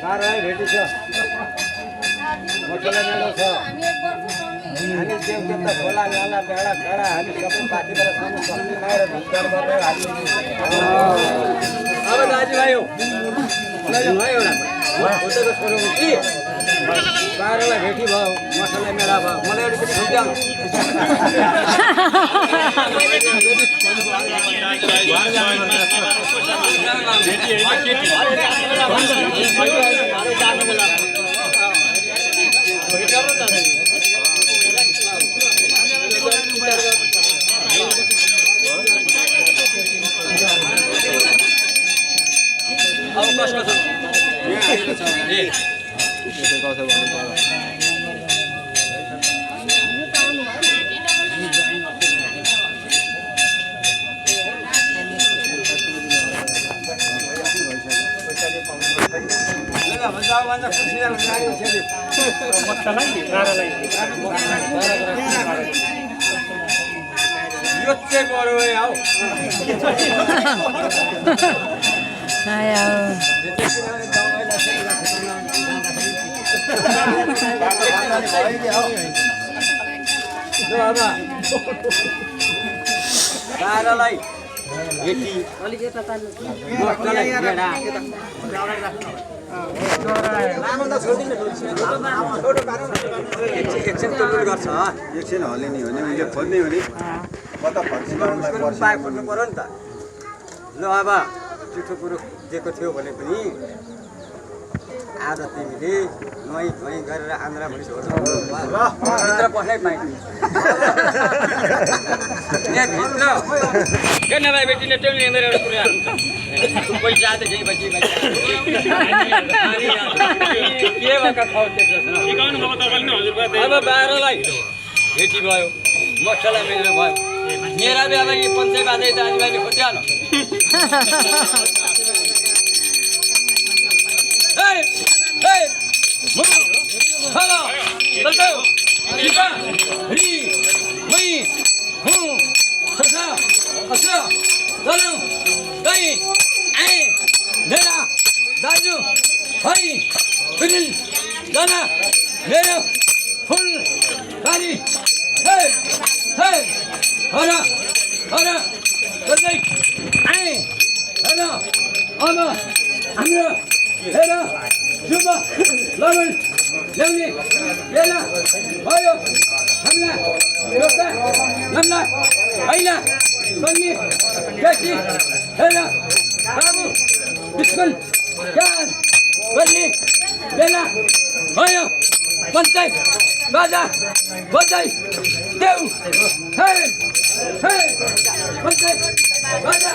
बाह्रलाई भेटी छ मसला मेलो छ हामी देवदेवता खोला नाला डाँडा काँडा हामी सबै पार्टीबाट सामु सक्ने लगाएर भित्र गरेर अब दाजुभाइ हो एउटा फोटोको छोरो कि बाह्रलाई भेटी भयो मसला मेला भयो मलाई अलिकति खुट्याउनु अब कसको छ यो चाहिँ बढो आऊ बाह्रलाई भेटी एकछिन गर्छ एकछिन हल्ने नि भने उसले खोज्ने भने कता फर्किनु खोज्नु पऱ्यो नि त ल अब चिठो कुरो दिएको थियो भने पनि आज तिमीले नुहाई धुवाई गरेर आन्द्रा भनी भित्र पस्नै पाइने भित्र के नभए बेटीले त्यो मेरो कुरा पैसा आएको चाहिँ बची के भएका खाउ अब बाह्रलाई भेटी भयो मसला मेरो भयो मेरा बेला कि पञ्चायत बाजे दाजुभाइले खोज्यालो दाजु भाइ मेरो फुल बारी अब हाम्रो हेर शुभ लगन ल्याउने बेला भयो हामीलाई एउटा नम्ला होइन बन्ने व्यक्ति हेर बाबु स्कुल ज्ञान गर्ने बेला भयो पञ्चायत बाजा बजाइ देऊ पञ्चायत बाजा